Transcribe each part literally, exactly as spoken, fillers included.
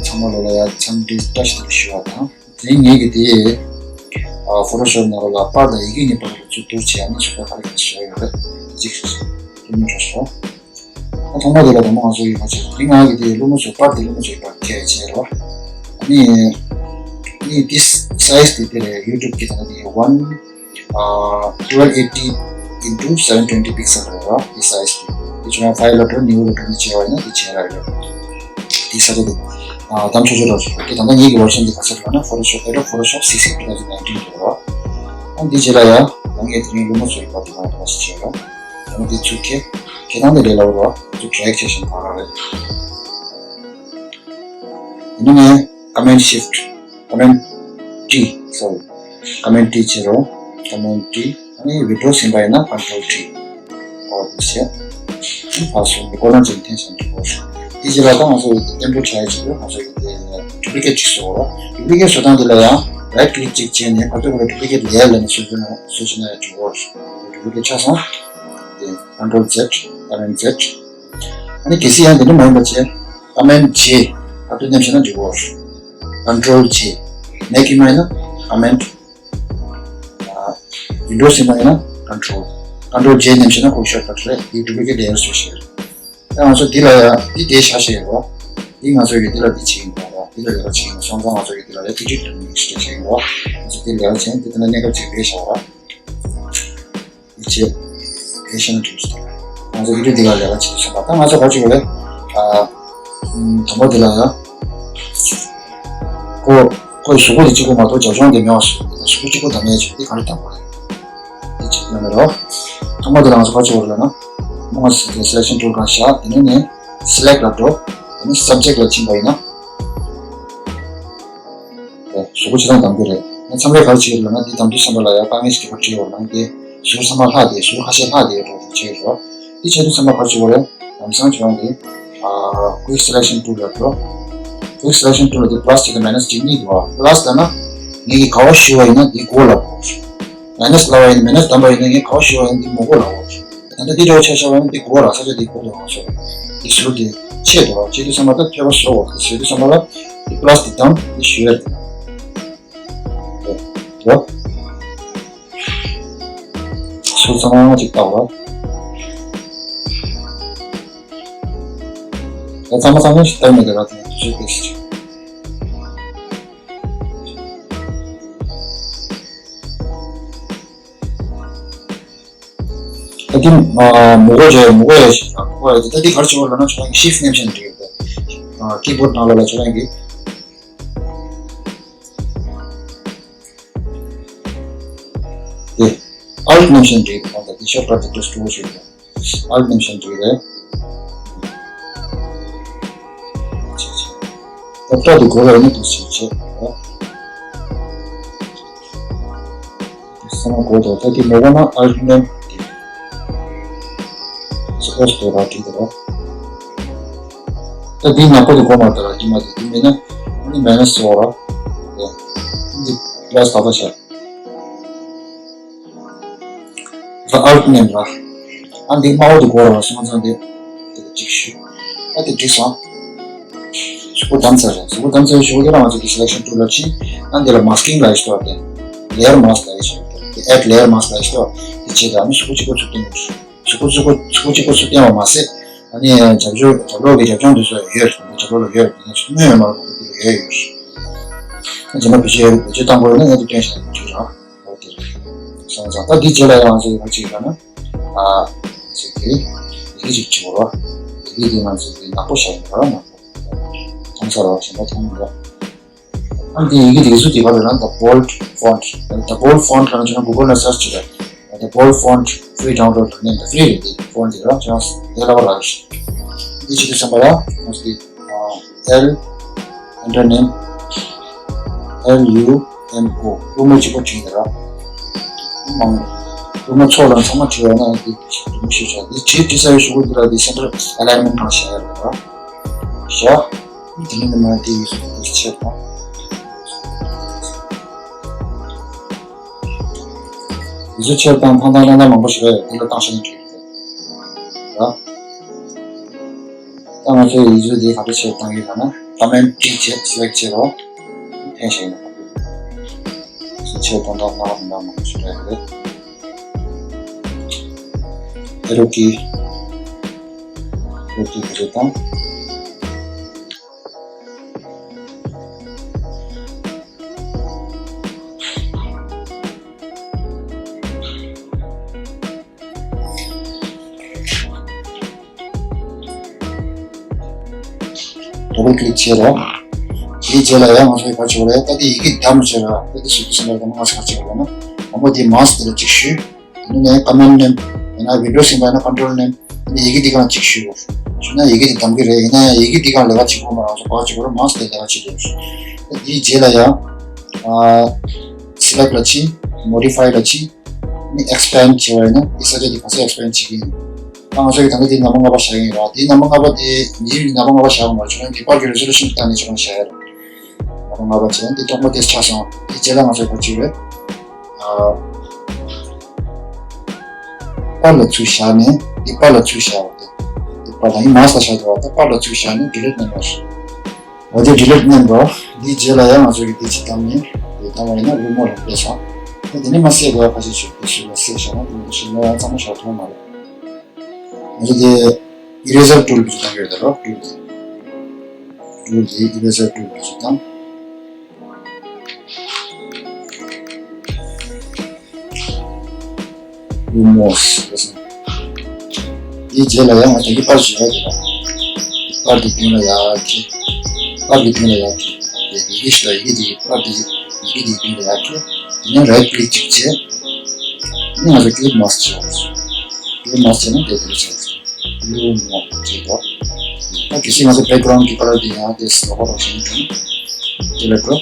ཚང་མ་ལོ་ལ་ཡ་འཚམས་འདྲི་བཀྲ་ཤིས་བདེ་ལེགས་ཞུ་བ་དང་། དེ་རིང་ངེད་ཀྱིས་དེ་ཕོ་ཊོ་ཤོབ་ནང་ལོ་ལ་པར་དང་ཡི་གེ་གཉིས་བར་ལ་ཚུར་བསྡུར་བྱས་ཡང་ན་ཚུར་པ་ག་རེ་ག་བཟོས་ཡོད་རེད། ཅིག་ཐུགས་སྨོན་འཇོག་ཞུ། ཨ་ཐོག་མ་དེ་ལ་དང་པོ་ང་ཚོ་ཡིག་པ་བྱས། དེ་ང་གི་དེ་ཀླུ་མོ་ཚོའི་པར་དེ་ཀླུ་མོ་ཚོའི་པར་ཁྱེར་བྱས་རོ། ཨ་ནི་ཨ་ནི་དེ་སའི་ཛི་དེ་དེ་རེད། ཡུ་ཊུབ་གི་དེ་ན་དེ་ཝན་ཨ་twelve eighty into seven twenty pixel རེད་རོ། དེ་སའི་ཛི་དེ་དེ་ཆུང་ཕའིལ་ལ་འགྲོ། ནིའུ་ལ་འགྲོ་ནས་བྱས་པ་ཡིན་ན་དེ་བྱས་ར་ཡོད། དེ་ས་ཆ་དེ་ཨ་གཏམ་ཆོས་ཆོས་རོ་ཞིག་རེད། དེ་ད་ལྟ་ངེད་ཀྱི་ཝར་ཤན་དེ་ག་ཚོད་རེད་ན་ཕོ་ཊོ་ཤོབ་ཨེ་ཌོབ་ཕོ་ཊོ་ཤོབ་སི་སིགས་two thousand nineteen རེད་རོ། ཨ་འདི་རྗེས་ལ་ཡ་ད་ངས་དེ་རིང་ཀླུ་མོ་ཚོའི་པར་དེ་ང་ལ་བྱས་རོ། ད་ནི་དེ་ཚུར་ཁྱེར། ཁྱེར་སྟངས་དེ་ལས་སླ་པོ་རེད། ཚུར་ཌེ་རེག་བྱས་ཤིང་ག་རེ་རེད། དེ་ནས་ངས་ཀོ་མེནཌ་ཤིཕ་ཊི་ཀོ་མེནཌ་ཊི་སོ་རི་ཀོ་མེནཌ་ཊི་བྱེད་རོགས། ཀོ་མེནཌ་ཊི། ཨ་ནི་ཝིན་ཌོ་ཟིན་པ་ཡིན་ན་ཀོན་ཊོལ་ཊི། ཨོ་དེ་བྱས། ཕར་ཚུར་མི་གོ་ན་ཅིག་འཐེན་བྱས་འགྲོ་དགོས། དེ་རྗེས་ལ་ད་ང་ཚོ་བརྟན་པོ་བྱ་ཡ་ཅིག་ལ་ང་ཚོ་ཡི་དེ་ཌུབ་ལི་ཀེཊ་ཅིག་བཟོ་རོགས། ཌུབ་ལི་ཀེཊ་བཟོ་སྟངས་དེ་ལ་ཡང་རའིཊ་ཀི་ལིག་ཅིག་བྱས་ནས་བར་དུ་ཁོ་ལ་ཌུབ་ལི་ཀེཊ་ལེ་ཡར་ལབ་ནས་བཟོ་རྒྱུ་ན་བཟོ་བྱས་ན་ཡང་འགྲིག་གོ། ཌུབ་ལི་ཀེཊ་ཆགས་སོང་། དེ་ཀོན་ཊོལ་ཛེཌ། ཀོ་མེནཌ་ཛེཌ། ཨ་ནི་གལ་སྲིད་ཡང་དེ་འདྲ་མ་ཡིན་པ་བྱས། ཀོ་མེནཌ་ཇེ། ཨ་ཏུ་མཉམ་བྱས་ན་འགྲིག་གོ། ཀོན་ཊོལ་ཇེ། མེག་ཡིན་མ་ཡིན་ན་ཀོ་མེནཌ་ཨ། ཝིན་ཌོ་ཟིན་པ་ཡིན་ན་ཀོན་ཊོལ། ཀོན་ཊོལ་ཇེ་མཉམ་བྱས་ན་ཁོ་ཤོཊ་ཀཊ་རེད། དེ་ཌུབ་ལི་ཀེཊ་ལེ་ཡར་བཟོས་ཤེར། ད་ང་ཚོ་འདི་ལ་ཡང་འདི་དེ་བཞག་ཤེར་རོ། འདི་ང་ཚོ་ཡི་འདི་ལ་འདི་བྱེད་ཀྱི་ཡིན་པ་རོ། འདི་ལ་ལས་ཀ་བྱེད་ཀྱི་ཡིན་སོང་ཙང་ང་ཚོ་ཡི་འདི་ལ་ཡང་ཨེ་ཌིཊ་ལ་མིག་སི་བྱེད་ཀྱི་ཡིན་རོ། ང་ཚོ་འདི་ལས་ཀ་བྱེད་འདི་དེ་ན་གནས་སྐབས་ཅིག་རེད་བཞག་རོ། ཅེས་ཨེ་ཤ་ན་ཌིམ་སི་ང་ཚོ་ཡུ་ཊུབ་འདི་ག་ལས་ཀ་བྱེད་དུ་སོང་པ། ད་ང་ཚོ་ག་ཅིག་རེད། ཨ། དང་པོ་འདི་ལ་ཡ། ཁོ་ཁོའི་གཟུགས་པོ་དེ་གཅིག་པོ་མ་གཏོགས་རྒྱབ་ལྗོངས་དེ་མེད་པ་བཟོས་འདུག་གཟུགས་པོ་གཅིག་པོ་དང་མེད་ཅིག་འདི་ག་རེ་བཏང་དགོས་རེད། འདི་གཅིག་ཡོད་མེད་རོ། དང་པོ་འདི་ལ་ང་ཚོ་ག་ཅིག་རེད་ལབ་ན། མོ་ང་ཚོ་སི་ལེག་ཤན་ཊུལ་གང་བཞག་དེ་ནས་ནས་སི་ལེག་ལ་འགྲོ། དེ་ནས་སབ་ཇེག་ལ་ཕྱིན་པ་ཡིན་ན། གཟུགས་པོ་ཆ་ཚང་གདམ་གྱི་རེད། ང་མཚམས་རེ་ག་རེ་བྱེད་ཀྱི་རེད་ལབ་ན། འདི་གདམ་དུས་ཙམ་པ་ལ་ཡ་དཀའ་ངལ་ཞིག་ག་འཕྲད་ཡོད་ལབ་ན། འདི་ཟུར་ཚང་མ་ལྷག་སྟེ་ཟུར་ཁ་ཤས་ལྷག་སྟེ་ཡོད་འགྲོ་དེ་བྱེད་ཀྱི་རེད། འདི་བྱེད་དུས་ཙམ་པ་ག་རེ་བྱེད་དགོས་རེད། ལམ་སང་ཁྱེད་རང་གིས་ཨ་ཀུའིག་སི་ལེག་ཤན་ཊུལ་ལ་འགྲོ། ཀུའིག་སི་ལེག་ཤན་ཊུལ་ལ་འདི་པ་ལ་སི་དེ་ག་མའི་ནས་གཅིག་གཉིས་འདུག་བ། པ་ལ་སི་ལབ་ན་ངེད་ཀྱིས་ག་པར་གཞུས་པ་ཡིན་ན་འདི་དགོས་ལབ་དགོས། མའི་ནས་ལབ་པ་ཡིན་ན། མའི་ནས་བདམས་པ་ཡིན་ན་ངས་ག་པར་གཞུས་པ་ཡིན་ན་འདི་མི་དགོས་ལབ་དགོས། ད་ལྟ་འདི་འདྲ་བོ་ཆ་བཞག་པ་ཡིན་ན་འདི་དགོས་ར། ས་ཆ་འདི་དགོས་འདུག་ང་ཚོ་འདི་ཟུར་འདི་ཆད་འདུག་བ། བྱེད་དུས་ཙམ་པ་ད་ཐོད་པ་བཟོ་འོ། བྱེད་དུས་ཙམ་པ་ལ་འདི་པ་ལ་སི་འདི་བདམས། འདི་གཞུས་ཡ་འདུག་འདུག་བ། ཟུར་ཚང་མ་ཅིག་བཏགས་ར། ད་ཚང་མ་ཚང་མ་ཞིག་བཏགས་མེད་དེ་ར། དེ་ནས་དུས་ཚོད་སྤེལ་ཞིག་ད་འདི་མ་མུ་གོ་བྱས་མུ་གོ་ཡ་ཞིག་མུ་གོ་ཡ་དེ་ད་འདི་ག་རེ་བྱེད་དགོས་ལབ་ན། ཁྱོད་རང་གིས་ཤིཕ་མཉམ་བྱས་ནས་འགྲིག་གི་རེད། ཀི་བོཌ་ནང་ལོགས་ལ་ཁྱོད་རང་གིས་དེ་ཨལ་མཉམ་བྱས་ནས་འགྲིག་གི་རེད། ད་འདི་ཤོཊ་ཀཊ་དེ་འདྲ་སུ་བྱེད་དགོས། ཨལ་མཉམ་བྱས་ནས་འགྲིག་གི་རེད། ད་ལྟ་དེ་དགོས་པ་ཡིན་ན་འདུག་སེ་བྱེད། ས་མ་གོ་དོ། ད་དེ་མོ་གོ་ན་ཨལ་མེན་དེ་སི་པོ་སི་དོ་ར་དྲིས་དོ་ར། ད་དེ་ནག་པོ་དེ་གོ་མ་དོ་ར། དེ་མ་དེ་དེ་མེད་ན་ཨ་ནི་མའི་ནས་སོ་ར། དེ་དེ་པ་ལ་སི་ད་ལྟ་བྱ། ད་ཨལ་མེན་ར། ཨ་འདི་དམར་པོ་དེ་གོ་ར་སོང་ཙང་དེ་དེ་གཅིག་ཞུ། ཨ་དེ་འགྲིག་སོང་། གཟུགས་པོ་བདམས་ཚར་རེད། གཟུགས་པོ་བདམས་ཚར་བའི་གཞུག་གུ་དེ་ལ་ང་ཚོ་གི་སི་ལེག་ཤན་ཊུལ་ལ་ཕྱིན། ཨ་འདི་ལ་མཱ་སི་ཀིང་ལབ་ཡ་ཞིག་འདུག་བ། དེ་ལེ་ཡར་མཱ་སི་ཀ་ལབ་ཡ་ཞིག་འདུག་དེ་ཨེཌ་ལེ་ཡར་མཱ་སི་ཀ་ལབ་ཡ་ཞིག་འདུག་དེ་བྱས་ཏེ་ཨ་ནི་གཟུགས་པོ་གཅིག་པོ་ཚུར་བསྟན་དགོས། གཟུགས་པོ་གཟུགས་པོ་གཟུགས་པོ་གཅིག་པོ་ཚུར་བསྟན་པ་མ་ཟད། ཨ་ནི་རྒྱབ་ལོགས་རྒྱབ་ལོགས་ཀྱི་རྒྱབ་ལྗོངས་དེ་ཚོ་ཡོད་རེད། རྒྱབ་ལོགས་ལ་ཡོད་རེད། དེ་ཚོ་སྨོས་ཡོད་མ་རེད། དེ་ལ་ཡོད་ཡོད་རེད། རྗེས་མ་བེད་སྤྱོད་ཡོད་རེད། བེད་སྤྱོད་བཏང་དགོས་ཡོད་ན་ངས་དེ་སྟོན་བཞག་ན་འགྲིག་ར། འོ་དེ་རེད། སོང་ཙང་ད་འདི་རྗེས་ལ་ཡང་ང་ཚོ་ཡི་ག་ཅིག་ཡོད་ན། ཨ་ཟེར་གི་ཡི་གེ་ཅིག་བྲིས་པ་རེད། ཡི་གེ་འདི་ང་ཚོ་གི་ནག་པོ་བཞག་ཡོད་ར། ནག་པོ་མཐོང་ས་ར་བ་གཞན་པ་མཐོང་མི་འདུག་ཨ་འདི་ཡི་གེ་འདི་ག་ཚོད་འདི་ག་རེ་ལབ་ན། The Bold Font. The Bold Font ལབ་ན་ཁྱོད་རང་གུ་གལ་ནང་སར་ཆི་ར། The Bold Font free download ལབ་ནས། འདི་ཕི་རི་རེད། འདི་ཕོན་འདི་ར་ཁྱོད་རང་ལས་སླ་བ་རག་གི་ཤི། འདི་བྱེད་དུས་ཙམ་པ་ལ་ང་ཚོ་འདི་ཨེལ། ཨེན་ཊར་ནེམ། ཨེལ་ཡུ་ཨེམ་ཨོ། ཀླུ་མོ་གཅིག་པོ་བྲིས་ནས་ར། མང་། ཀླུ་མོ་ཚོགས་ལ་ཚང་མ་བྲིས་པ་ན་འདི་ཀླུ་མོ་ཤེས་བྱ། འདི་བྲིས་བྲིས་ཚར་བའི་གཞུག་གུ་འདི་ལ་འདི་སེན་ཊར་ཨེ་ལའིན་མེན་ཊི་གང་བྱས་ཡོད་རེད་ར། བཞག་འདི་ནི་མ་འདི་ཡི་གཟུགས་པོ་ཆེར་དང་། ཡི་གཟུགས་ཆེར་བཏང་། ཐང་ཐང་ཐང་ཐང་མང་པོ་ཞིག་རེད། འདི་ལ་བཏང་ཤེས་ན་འགྲིག་གི་རེད། ར། ད་ང་ཚོས་ཡི་གཟུགས་འདི་ག་འདྲ་ཆེར་བཏང་ཡོད་ལབ་ན། ཀོ་མེན་ཊི་བྲིས་བྱས་སི་ལེག་བྱས་རོགས། འཐེན་བཞག་ཡིན། སུ་ཆེ་གཏོང་སྟངས་སྣ་ཁ་མི་འདྲ་མང་པོ་ཞིག་རེད། ཨེ་རོ་ཀི། ཨེ་རོ་ཀི་གི་རེད་དང་། ཌབ་བལ་ཀི་ལིག་བྱས་རོགས། དེའི་རྗེས་ལ་ཡང་ང་ཚོས་ག་རེ་བྱེད་དགོས་རེད། ད་དེ་ཡི་གེ་བདམས་བྱས་རོགས། ད་དེ་ཞིབ་ཏུ་སེམས་པ་དང་ང་ཚོས་ག་རེ་བྱེད་དགོས་ན། དང་པོ་དེ་མའོ་སི་དེ་ལ་གཅིག་གཞུས། དེ་ནས་ཀོ་མན་ཌི་མནན། ཡང་ན་ཝིན་ཌོ་ཡིན་པ་ཡིན་ན་ཀོན་ཊོལ་མནན། དེ་ནས་ཡི་གེ་འདི་སྒང་གཅིག་གཞུས། གཞུས་ན་ཡི་གེ་དེ་བདམས་ཀྱི་རེད། ཡིན་ན་ཡང་ཡི་གེ་འདི་སྒང་ལས་ཀ་བྱེད་དགོས་མ་རེད། ང་ཚོ་ག་རེ་བྱེད་དགོས་རེད། མའོ་སི་དེ་ལས་ཀ་བྱེད་དགོས་རེད། དེའི་རྗེས་ལ་ཡང་། ཨ། སི་ལེག་ལ་ཕྱིན། མོ་ཌི་ཕའི་ལ་ཕྱིན། ནི་ཨེག་སི་པན་ཌི་བྱས་པ་ཡིན་ན་དེ་ས་ཆ་དེ་ག་ས་ཨེག་སི་པན་ཌི་བྱེད་ཀྱི་ཡིན། ད་ང་ཚོ་གི་ད་ལྟ་དེ་ནམ་བར་ལྔ་པ་བཞག་གི་ཡིན་ར། དེ་ནམ་བར་ལྔ་པ་དེ་མི་ཡུལ་ནམ་བར་ལྔ་པ་བཞག་པ་མ་རེད། ཁྱོད་རང་གི་པར་གྱི་རེ་ཟོ་ལུ་ཤན་བལྟས་ནས་ཁྱོད་རང་བཞག་ཡ་ར། ནམ་བར་ལྔ་པ་བྱས་དེ་ཐོག་མ་དེ་ཆགས་སོང་། དེ་རྗེས་ལ་ང་ཚོ་ག་རེ་བྱེད་རེད། ཨ། པར་ལ་ཚུར་བཞག་ནས་དེ་པར་ལ་ཚུར་བཞག་པ་དེ། དེ་པར་ལ་ཡིན་མ་ས་བཞག་འདུག་བ། དེ་པར་ལ་ཚུར་བཞག་ནས་ཌི་ལིཊ་གནང་བ་རེད། འོ་དེ་ཌི་ལིཊ་གནང་དགོས། འདིའི་རྗེས་ལ་ཡང་ང་ཚོ་གིས་འདི་ཅིག་བཏང་ནས་འདི་བཏང་བ་ཡིན་ན་རི་མུབ་ལ་སླེབས་སོང་། དེ་ནས་མ་བསད་དགོས་ཡ་ཕལ་ཆེར་ཆོད། དེ་ཞིག་ལ་བསད་བཞག་ན་དེ་ནས་ཞིག་ལ་ཡང་གཙང་མ་ཞིག་མཐོང་མ་རེད། ང་ཚོ་དེ་ཨི་རེ་ཟར་ཊུལ་འདི་ཚོ་བཏང་གི་ཡོད་ད་རོ། ཊུལ་དེ་ཊུལ་དེ་ཨི་རེ་ཟར་ཊུལ་འདི་ཚོ་བཏང་། རི་མུབ་ཟེར་སོང་། དེའི་རྗེས་ལ་ཡང་ང་ཚོ་གི་པར་ཞིག་ཡོད་རེད་པ། པར་དེ་མདུན་ལ་ཡར་འཁྱེར། པར་དེ་མདུན་ལ་ཡར་འཁྱེར། དེ་ཡི་གེ་ཞིག་ལ་ཡི་གེ་དེ་པར་དེ་ཡི་གེ་དེ་མདུན་ལ་ཡར་འཁྱེར། དེ་ནས་རའིཊ་ཀི་ལིག་ཅིག་བྱས། དེ་ནས་ང་ཚོ་ཀི་ལིབ་མཱསྐ་བྱས། ཀི་ལིབ་མཱསྐ་བྱས་ན་དེ་དེ་འདྲ་བྱས། རི་མུབ་བྱས་འགྲོ། ད་གལ་སྲིད་ང་ཚོ་བེག་གྷ་རའུན་གི་ཀ་ལར་དེ་ཡང་དེ་ལོག་པ་རོགས་བྱས་ནས་འགྲོ། དེ་ལ་འགྲོ།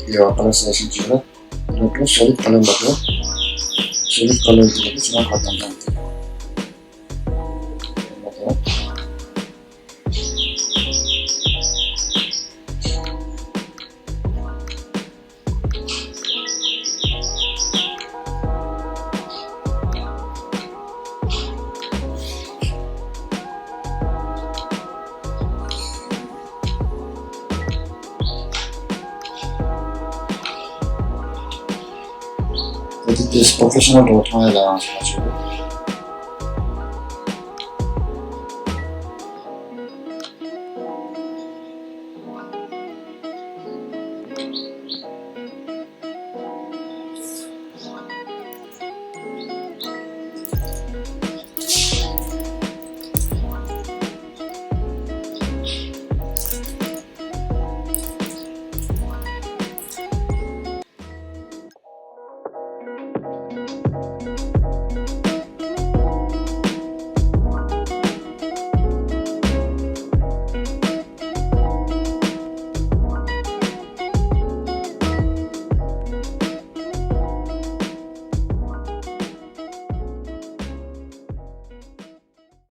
དེ་ཡང་ཀ་ལར་སེ་ལེག་ཤན་བྱས་ར། ལོ་ཀྲོ་སོ་ལིཌ་ཀ་ལར་ལ་འགྲོ། སོ་ལིཌ་ཀ་ལར་དེ་ལ་ཚང་མ་ཁ་བཏང་བཏང་། ཨེ་ཌི་ཊར་པོ་རོ་ཕེ་ཤ་ནལ་འདྲ་བོ་མཐོང་ཡ་ལ་ཡང་ཆ་ཆེ།